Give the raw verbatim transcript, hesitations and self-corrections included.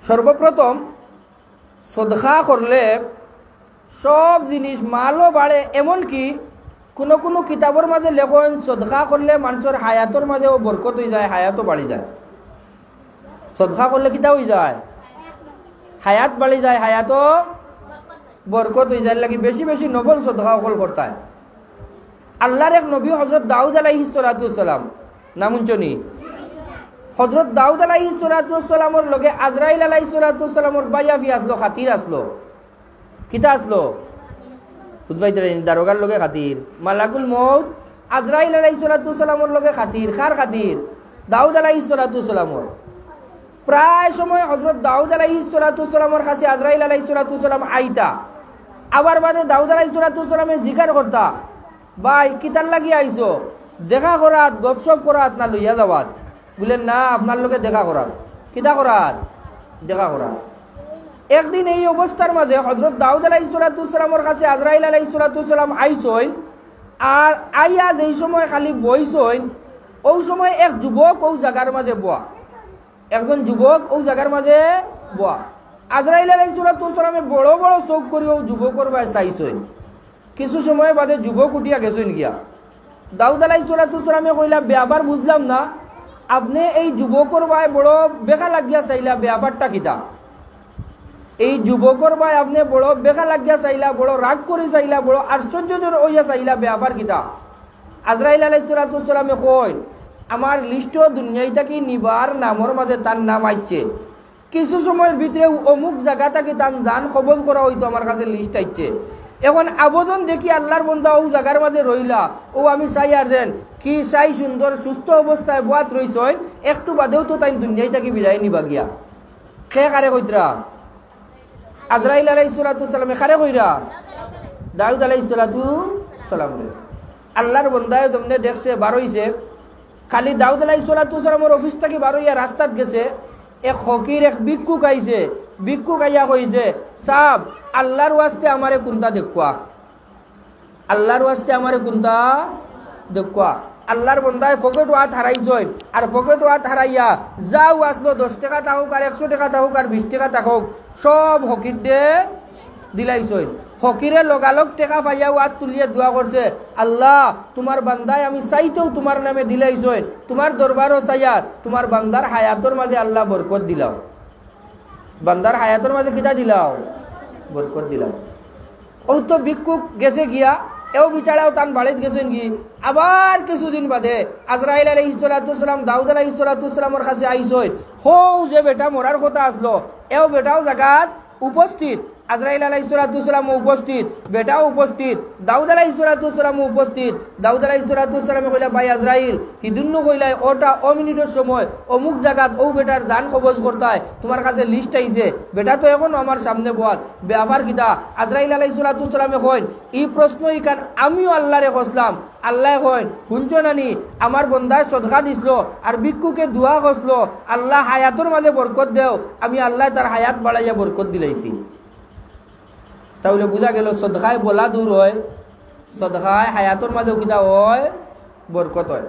সর্বপ্রথম সদকা করলে সব জিনিস, মালও বাড়ে। এমনকি কুনু কুনু কিতাবর মাঝে লেখইন, সদকা করলে মানষর হায়াতর মাঝেও বরকত অইযায়, হায়াতও বাড়ি যায়। সদকা করলে কিতা অইযায়? হায়াত বাড়ি যায়, হায়াতও বরকত অইযায়। এরলাগি বেশি বেশি নফল সদকা অকল করতায়। আল্লার এক নবী হযরত দাউদ আলাইহিস সালাতু ওয়াস সালাম, নাম হুনছনি? হযরত দাউদ আলাইহিস সালাতু ওয়াস সালামর লগে আজরাইল আলাইহিস সালাতু ওয়াস সালামর বাইয়াফি আছলো, খাতির আছলো। কিতা আছলো? বুঝবাইতে পারিনি, দারোগার লগে খাতির। মালাকুল মউত আজরাইল আলাইহিস সালাতু ওয়াস সালামর লগে খাতির। কার খাতির? দাউদ আলাইহিস সালাতু ওয়াস সালামর। প্রায় সময় হযরত দাউদ আলাইহিস সালাতু ওয়াস সালামর কাছে আজরাইল আলাইহিস সালাতু ওয়াস সালাম আইতা। আবার বাদে দাউদ আলাইহিস সালাতু ওয়াস সালামে জিকার করতা, "ভাই, কিতার লাগি আইছো? দেখা করাত, গপসপ করাত, না লইয়া যাওয়াত?" বুলে, "না, আপনার লগে দেখা করাত।" কিতা করাত? দেখা করাত। একদিন এই অবস্থার মাঝে হযরত দাউদ আলাইহিস সালাতু ওয়াস সালামর কাছে আজরাইল আলাইহিস সালাতু ওয়াস সালাম আইছইন। আর আইয়া যেই সময় খালি বইছইন, অউ সময় এক যুবক অউ জাগার মাঝে বওয়া। একজন যুবক অউ জাগার মাঝে বওয়া। আজরাইল আলাইহিস সালাতু ওয়াস সালামে বড় বড় চউখ করি অউ যুবকর বায় চাইছইন। কিছু সময় বাদে যুবক উঠিয়া গেছইন গিয়া। দাউদ আলাইহিস সালাতু ওয়াস সালামে কইলা, "বেয়াপার বুঝলাম না, আপনে এই যুবকর বায় বড় বেখা লাগিয়া চাইলা, বেয়াপারটা কিতা? এই যুবকর বায় আপনে বড় বেখা লাগিয়া চাইলা, বড় রাগ করি চাইলা, বড় আশ্চর্যজনক অইয়া চাইলা, বেয়াপার কিতা?" আজরাইল আলাইহিস সালাতু ওয়াস সালামে কইন, "আমার লিস্টো দুনিয়াই থাকি নিবার নামর মাঝে তার নাম আইছে। কিছু সময়র ভিতরে অমুক জাগা থাকি তান জান কবজ করা অইতো, আমার কাছে লিস্ট আইছে। এখন আবদন দেখি আল্লার বন্দা অউ জাগার মাঝে রইলা, অউ আমি চাইয়ার যেন কি চাই সুন্দর সুস্থ অবস্থায় বওয়াত রইছইন, একটু বাদেউ তো তাইন দুনিয়াই থাকি বিদায় নিবা গিয়া।" কে কারে কইতরা? আজরাইল আলাইহিস সালাতু ওয়াস সালামে। কারে কইরা? দাউদ আলাইহিস সালাতু ওয়াস সালামরে। আল্লার বন্দায় যেমনে দেখছে, বারইছে, খালি দাউদ আলাইহিস সালাতু ওয়াস সালামর অফিস থাকি বারইয়া রাস্তাত গেছে, এক ফকির, এক ভিক্ষুক আইছে। ভিক্ষুক আইয়া কইছে, "সাব, আল্লার ওয়াস্তে আমারে কুন্তা দেখুয়া, আল্লার ওয়াস্তে আমারে কুন্তা দেখুয়া।" আল্লার বন্দায় পকেটো আত হারাইছইন, আর পকেটো আত হারাইয়া যাউ আছলো, দশ টেকা থাকুক, আর একশো টেকা থাকুক, আর বিশ টেকা থাকুক, সব ফকিররে দিলাইছইন। ফকিরে লগালগ টেকা পাইয়াউ আত তুলিয়া দোয়া করছে, "আল্লা, তুমার বান্দায় আমি চাইতেউ তুমার নামে দিলাইছইন, তুমার দরবারো চাইয়ার, তুমার বান্দার হায়াতর মাঝে আল্লা বরকত দিলাও, বান্দার হায়াতর মাঝে কিতা দিলাও, বরকত দিলাও।" অউ তো ভিক্ষুক গেছে গিয়া, এও বেটারাও তান বাড়িত গেছইন গি। আবার কিছুদিন বাদে আজরাইল আলাইহিস সালাতু ওয়াস সালাম দাউদ আলাইহিস সালাতু ওয়াস সালামর কাছে আইছইন। হউ যে বেটা মরার কথা আছলো, এও বেটাও জাগাত উপস্থিত, আজরাইল আলাইহিস সালাতু ওয়াস সালামও উপস্থিত, বেটাও উপস্থিত, দাউদ আলাইহিস সালাতু ওয়াস সালামও উপস্থিত। দাউদ আলাইহিস সালাতু ওয়াস সালামে কইলা, "ভাই আজরাইল, হিদিনউ কইলায় অটা অ মিনিটর সময় অমুক জাগাত অউ বেটার জান কবজ করতায়, তুমার কাছে লিস্ট আইছে, বেটা তো এখনো আমার সামনে বওয়াত, বেয়াপার কিতা?" আজরাইল আলাইহিস সালাতু ওয়াস সালামে কইন, "ই প্রশ্ন ইখান আমিও আল্লারে করছলাম।" আল্লায় কইন, "হুনছো নানি, আমার বন্দায় সদকা দিছলো, আর ভিক্ষুকে দোয়া করছলো, আল্লা হায়াতর মাঝে বরকত দেও, আমি আল্লায় তার হায়াত বাড়াইয়া বরকত দিলাইছি।" তাইলে বুঝা গেলো সদকায় বলা দূর অয়, সদকায় হায়াতর মাঝেও কিতা অয়, বরকত অয়।